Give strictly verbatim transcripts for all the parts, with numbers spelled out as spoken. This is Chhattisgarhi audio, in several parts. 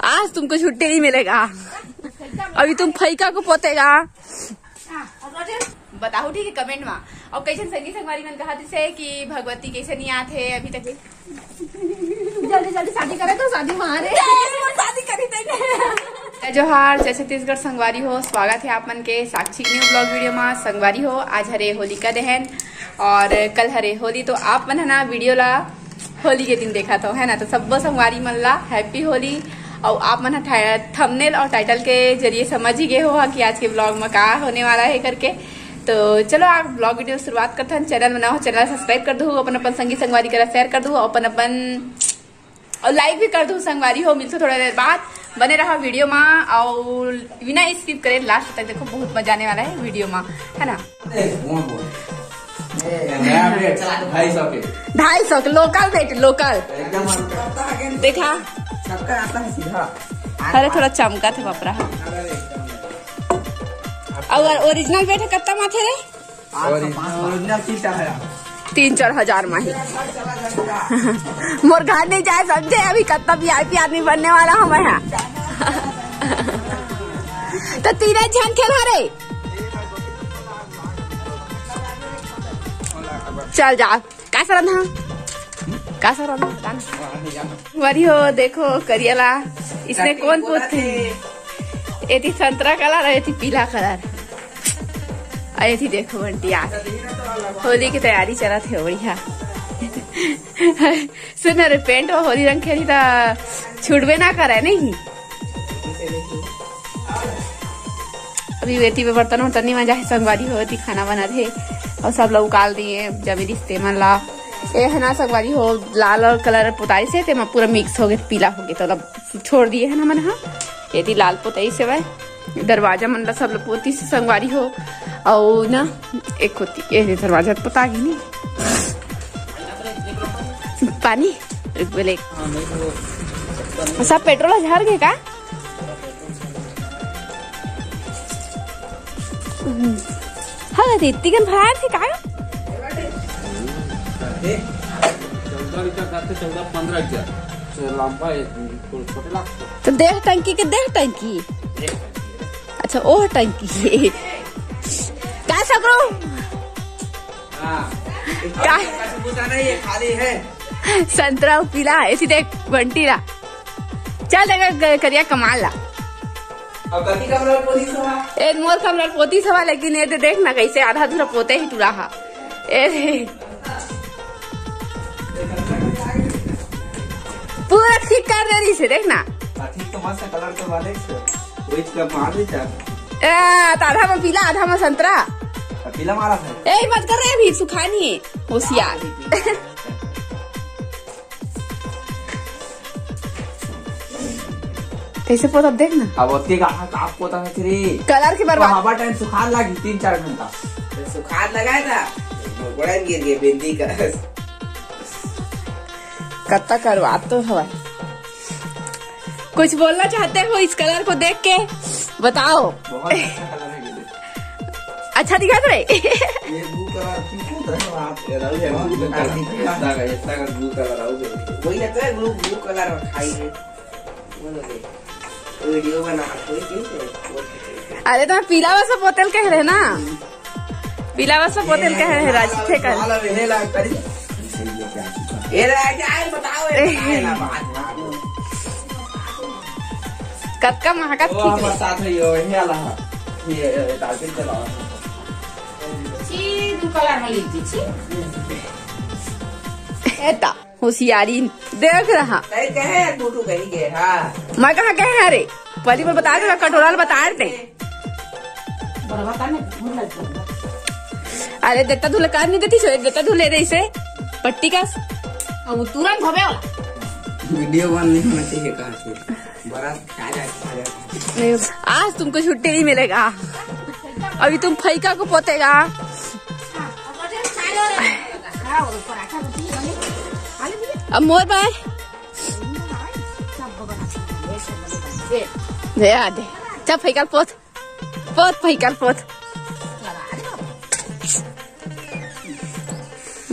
आज तुमको छुट्टी नहीं मिलेगा, अभी तुम फैका को पोतेगा। बताओ ठीक है कमेंट में। और कैसन संगी संगवारी मन कहा दिसे कि भगवती कैसे नहीं आत है अभी तक। जल्दी जल्दी शादी करे तो शादी वहाँ रे। शादी करी तेने। जय जोहार, जय छत्तीसगढ़ संगवारी हो, स्वागत है आप मन के साक्षी न्यू ब्लॉग वीडियो में। संगवारी हो, आज हरे होलिका दहन और कल हरे होली, तो आप मन है ना वीडियो ला होली के दिन देखा था, है ना? तो सब्बो संगवारी मन ला हैप्पी होली। और आप मन थंबनेल और टाइटल के जरिए समझ ही गए हो कि आज के ब्लॉग में का होने वाला है करके। तो चलो आप ब्लॉग वीडियो शुरुआत करथन। चैनल बनाओ, चैनल सब्सक्राइब कर दो, अपन अपन संगी संगवारी करा शेयर कर दो, अपन अपन और लाइक भी कर दो संगवारी हो। मिलते थोड़ा देर बाद, बने रहा वीडियो में और बिना स्किप करे लास्ट तक देखो, बहुत मजा आने वाला है वीडियो में, है ना? ए, कौन बोल? ए, नया बेट, ढाई सौ के। ढाई सौ के लोकल बेट, लोकल। एकदम हल्का। देखा? सबका आता है सीधा। अरे थोड़ा चमका थे बपरा। अरे एकदम। और ओरिजिनल बेट है, कितना माथे रे? पाँच सौ, पाँच सौ। ओरिजिनल तीन चार हजार। तीन चार हजार माही। मोर घर नहीं जाए समझे, अभी कितना वीआईपी आदमी बनने वाला हूँ मैं यहाँ। तो तीन झन खेल रे। चल जा, का सरन हा? का सरन हा? बता ना। वरी हो, देखो, करियाला, इसने कौन पूछते हैं? एती संतरा कलर और एती पीला कलर। और एती देखो बंटी, आज होली की तैयारी चलत है, बढ़िया। सुन रे, पेंट और होली रंग खेली तो छूटबे ना करे, नहीं? अभी बेटी में बर्तन वर्तन नहीं मांजा है, संगवारी हो, एती खाना बना थे और सब लोग उकाल दिए जमीन रिश्ते मन ला। ए है ना संगवारी हो, लाल और कलर पुताई से तेमा पूरा मिक्स हो गए, पीला हो गए, तो मतलब छोड़ दिए है ना मन हा। एती लाल पुताई से भाई दरवाजा मन ला सब ला पोती से संगवारी हो। और ना एक होती ये दरवाजा तो पोता गई नहीं। पानी बोले सब पेट्रोल झर गए का? हाँ, तो इतनी गन भराए थे का? चौदह लीटर जाते, चौदह पंद्रह लीटर। तो लंबा है, थोड़ा छोटे लागते। तो डेढ़ टंकी के डेढ़ टंकी? अच्छा, ओह टंकी। का सकरो? हाँ। का? ये खाली है। संतरा पीला, ऐसी देख, बंटी ला। चल देख, ग-, करिया कमाल ला। अब कथी कमरा पोती सवा? ए, मोर कमरा पोती सवा, लेकिन ये दे देख ना, कैसे आधा अधूरा पोते ही टूरा हा। ए, पूरा ठीक कर दे रही से, देख ना। हाँ, ठीक तो मस्त कलर तो वाले से। वही तो मार देता। ए, तो आधा में पीला, आधा में संतरा। तो पीला मारा था। ए, मत कर रे, अभी सुखानी है, होशियार। कैसे पोतत देख ना। अब ओतके गाढ़ा का पोता है रे। कलर के बर्बाद। हवा टाइम सुखार लागी तीन चार घंटा। तो सुखार लगाए था, बड़ा गिर गए बिंदी का। कत्ता करवा तो हवा। कुछ बोलना चाहते हो इस कलर को देख के? बताओ। बहुत अच्छा कलर है ये। अच्छा दिखा तो रे। ये ब्लू कलर की कूद रहे हो आप? ये रंग है ब्लू कलर। इतना का, इतना का ब्लू कलर आओ। वही लगता है ब्लू, ब्लू कलर रखा ही है। बोलो दे। वीडियो बना कोई क्यों है? अरे तो मैं पीला वैसा पोतल कह रहे ना, पीला वैसा पोतल कह रहे राज थे कर। वाला वेहेला करी। ये रह जाए, बताओ, ये बताए ना बात। कतका महकत वो ठीक हमारे है। साथ है, यो, ये वाला है। ये, ये, ये डालते चलाओ। छी, दू कलर में लीजिए, छी। एता, होशियारी देख रहा। तै कहे गुटू कही गए, हाँ। मैं कहाँ कहे, अरे, पहली बार बता दे, कटोरा ल बता दे। बड़वा का नहीं, भूल लग गया। अरे, देता धुले कार नहीं देती, छोड़ देता धुले रही से। पट्टी का। अब वो तुरंत होवे वाला। वीडियो बंद नहीं होना चाहिए, कहाँ से? बड़ा ताजा, ताजा। नहीं, आज तुमको छुट्टी नहीं मिलेगा, अभी तुम फैका को पोतेगा। अब मोर बाय। दे आ दे। चल फैका ल पोत, पोत फैका ल पोत।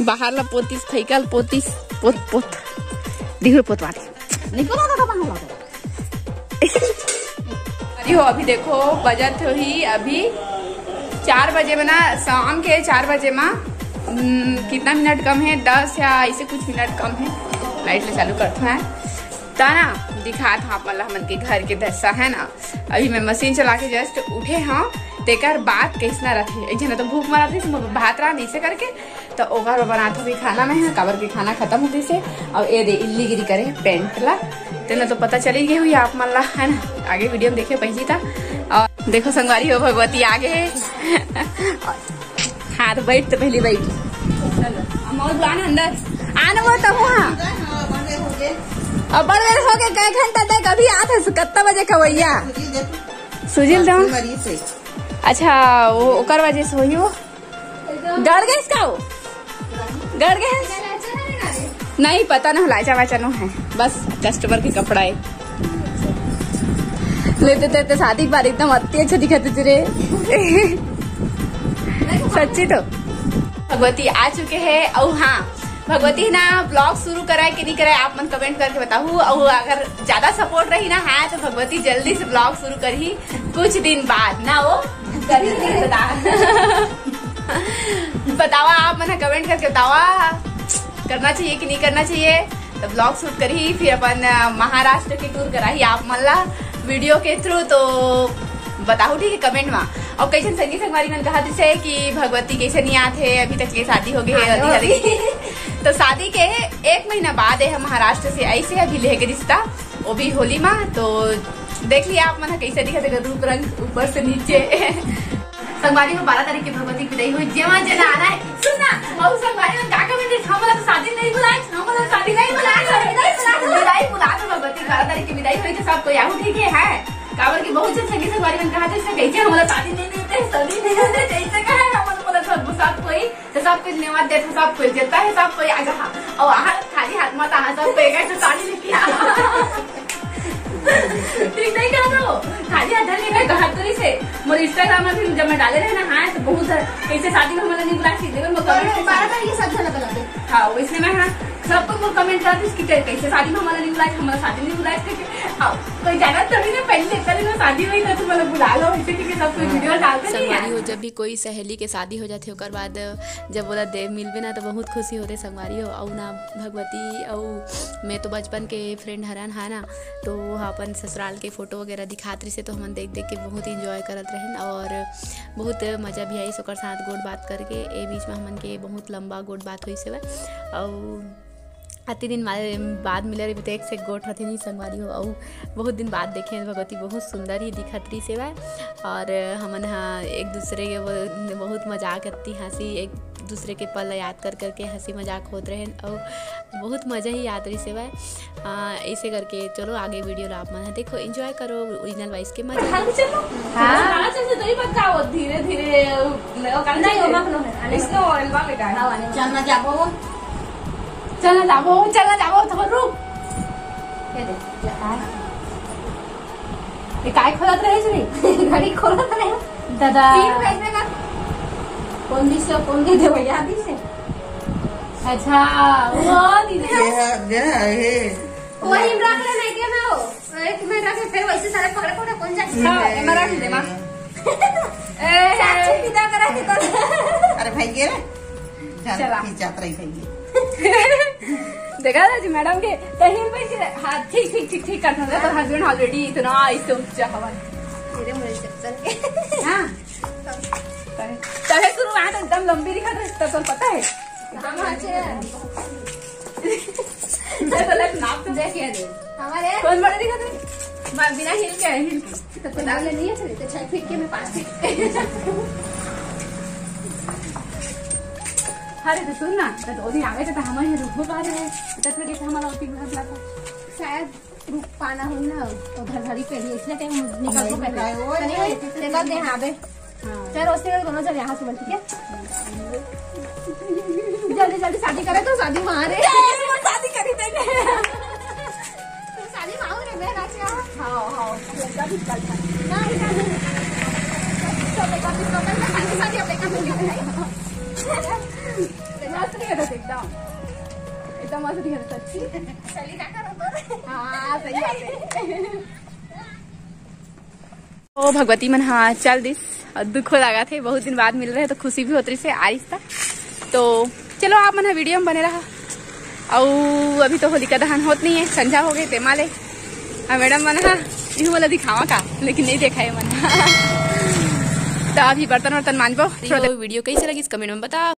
बाहर ला पोतिस, फैका ल पोतिस, पोत, पोत। दिहुर पोतवा दे। निकल आ दादा, बाहर आ दादा। हो, अभी देखो, बजत होही अभी चार बजे में ना, शाम के चार बजे में। हम्म, कितना मिनट कम है? दस या ऐसे कुछ मिनट कम है। लाइट ले चालू करथो है, ता ना दिखात हँव आप मन ला हमन के घर के दशा है ना। अभी मैं मशीन चला के just उठे हँव, तेकर बाद कैसना रथे। एक झन तो भूख मरत रहिस, भात रांध ऐसे करके, तो ओकर बर बनात हँव खाना मैं ह, काबर के खाना खत्म हो गइसे। अउ ए दे इल्ली गिरी करे पैंट ला, तेन तो पता चली गई हुई आप मन ला, है ना? आगे वीडियो में देखे पहली था। और देखो संगवारी हो, भगवती आगे। हाँ, तो बैठ, तो पहली बैठ। चलो, हम और आना अंदर। आना वो तो वहाँ। अब बड़ बेर हो गए, कई घंटा तक अभी आत है, कत्ता बजे का भैया? सुजिल तो। अच्छा, वो ओकर वजह से होई वो। गड़ गए इसका वो? गड़ गए? नहीं, पता ना, लाचा वाचा नो है, बस कस्टमर के कपड़ा है। लेते तेरे तो शादी के बाद एकदम अति अच्छा दिखाते तेरे। सच्ची तो। भगवती आ चुके हैं। और हाँ, भगवती ना ब्लॉग शुरू कराए कि नहीं कराए, आप मन कमेंट करके बताहू। और अगर ज्यादा सपोर्ट रही ना, हाँ, तो भगवती जल्दी से ब्लॉग शुरू करही कुछ दिन बाद ना, वो करही नहीं बता। बतावा, आप मन कमेंट करके बतावा, करना चाहिए कि नहीं करना चाहिए। तो ब्लॉग शूट करही, फिर अपन, अ, महाराष्ट्र के टूर कराही आप मन ला वीडियो के थ्रू। तो बताहू ठीक है कमेंट में। और कई झन संगी संगवारी मन कहा जैसे कि भगवती कैसे नहीं आत है, अभी तक के शादी हो गई है, हाँ, अभी हरी। तो शादी के एक महीना बाद है महाराष्ट्र से ऐसे अभी लेके रिश्ता, वो भी होली में। तो देख लिया आप मन कैसे दिखा देगा रूप रंग ऊपर से नीचे। संगवारी हो, बारह तारीख के भगवती के विदाई होई, जेमा जेना आना है। सुन ना, और संगवारी हो, का का मैंने हमला तो शादी नहीं बुलाए, हमला तो शादी नहीं बुलाए, शादी नहीं बुलाए, विदाई बुला दो भगवती, बारह तारीख के विदाई होई तो सब कोई आहू ठीक है, है? काबर की बहुत जन संगी संगवारी मन कहा जैसे कैसे हमला शादी नहीं देते, शादी नहीं देते, जैसे कहा है, हमला बोला सब, सब कोई, तो सब कुछ नेवाद देते, सब कोई देता है, सब कोई आ जा। और आहा, खाली हाथ मत आहा, सब कोई एक तो शादी नहीं किया। ठीक नहीं कह रहा हूँ, खाली हाथ नहीं, मैं कहा तो इसे। मोर Instagram में भी जब मैं डाले रहे ना, हाँ, तो बहुत सारे कैसे शादी में हमारा नहीं बुला, सीधे में बारह, बारह बार ये सब झगड़ा बनाते। हाँ, वो इसलिए मैं, हाँ, सबको वो कमेंट करती कि कैसे शादी में हमारा नहीं बुलाए, हमारा शादी नहीं बुलाए, ठीक है? हाँ, कोई जाना तो नहीं ना, पहले देखता नहीं, शादी हुई तो तुम्हारा बुला लो, ऐसे ठीक है, सब कोई वीडियो डालते नहीं संगवारी है। हो, जब भी कोई सहेली के शादी हो जाते, ओकर बाद जब बोला दे मिलबे ना, तो बहुत खुशी होते संगवारी हो। और ना भगवती और मैं तो बचपन के फ्रेंड हरन, है ना, तो वो अपन ससुराल के फोटो वगैरह दिखात रहिसे, तो हमन देख देख के बहुत इंजॉय करत रहन और बहुत मजा भी आइस ओकर साथ गोठ बात करके। ए बीच में हमन के बहुत लंबा गोठ बात होइस हवय। अउ अति दिन मा-, बाद मिले रहिबे, तो एक से गोठ रथे नहीं संगवारी हो। अउ बहुत दिन बाद देखे हन भगवती, बहुत सुंदर ही दिखत रहिस हवय। और हमन हा एक दूसरे के ब-, बहुत मजाक, अति हंसी, एक दूसरे के पल ला याद कर करके हंसी मजाक होत रहन। अउ बहुत मजा ही याद रहिस हवय। आ, ऐसे करके चलो आगे वीडियो ला आप मन ह देखो, एंजॉय करो ओरिजिनल वॉइस के मजा। हाँ, चलो। हाँ। हाँ, चलो, तो ही बताओ, धीरे धीरे, नहीं, वो माफ लो है। इसको एल्बम में गाना। हाँ, वाले। चलना जाबो। चलना जाबो, चलना जाबो, तो रुक। ये दे, ये काय? ये काय खोलत रहे जी? घड़ी खोलत रहे। दादा। तीन बजने का। कौन दिस, कौन दे दे भैया दिस? अच्छा, वो दीदी। ये है, ये है, ये। वही रख ले, नहीं के मैं हो। एक में रख ले, फिर वैसे सारे पकड़े पकड़े कौन जाए? हाँ, एमा रख दे, माँ। ए, चाची विदा करा के तो। अरे भाई, ये रे। चल, चला। खींच जात रही भाई ये। देखा था जी मैडम के, तो हिल पे से, हाँ, ठीक, ठीक, ठीक, ठीक करता था, पर हस्बैंड already इतना ऐसे ऊंचा हवा। तेरे मुझे चक्कर के। हाँ। तहे शुरू में तो एकदम लंबी दिखत रहे, तब तो पता है। एकदम अच्छे। तो लग नाप तो देख ये दे। हमारे कौन बड़े दिखत रहे? मैं बिना हिल के, हिल के। तो डाल लेनी है, फिर तो छह फीट के, मैं पाँच फीट। अरे तो सुन ना, तो दो दिन आवे तो हमारे यहाँ रुकबो पा रहे हैं। तो फिर कैसे हमारा ऑफिस घर जाता? शायद रुक पाना हो ना, उधर घड़ी पे ही, इसलिए टाइम निकल को पहले। अरे, चलिए, चलिए, चलिए, हाँ, बे। हाँ। चल, रोशनी, दोनों चल यहाँ से बोल, ठीक है? जल्दी, जल्दी शादी करे तो शादी वहाँ रे। शादी करी देंगे। तो शादी वहाँ रे, मैं नाच रहा। हाँ, हाँ, लड़का भी चल था। ना, इधर नहीं। तो बेटा भी तो करना, शादी, शादी, अब बेटा भी नहीं है। मस्त नहीं करता एकदम। एकदम मस्त नहीं करता, सच्ची। चलिए, क्या करो तो? हाँ, सही बात है। ओ भगवती मन हा चल दिस, अउ दुखो लागत हे, बहुत दिन बाद मिल रहे तो खुशी भी होत रहिस हे, आइस त। तो चलो आप मन हा वीडियो में बने रहा। अउ अभी तो होलिका दहन होत नहीं है, संझा हो गए तेमा ले। हाँ मैडम मन हा, इहू वाला दिखावा का, लेकिन नहीं देखा है मन हा। तो अभी बर्तन वर्तन मांजबो। तो वीडियो कैसे लगिस कमेंट में बता।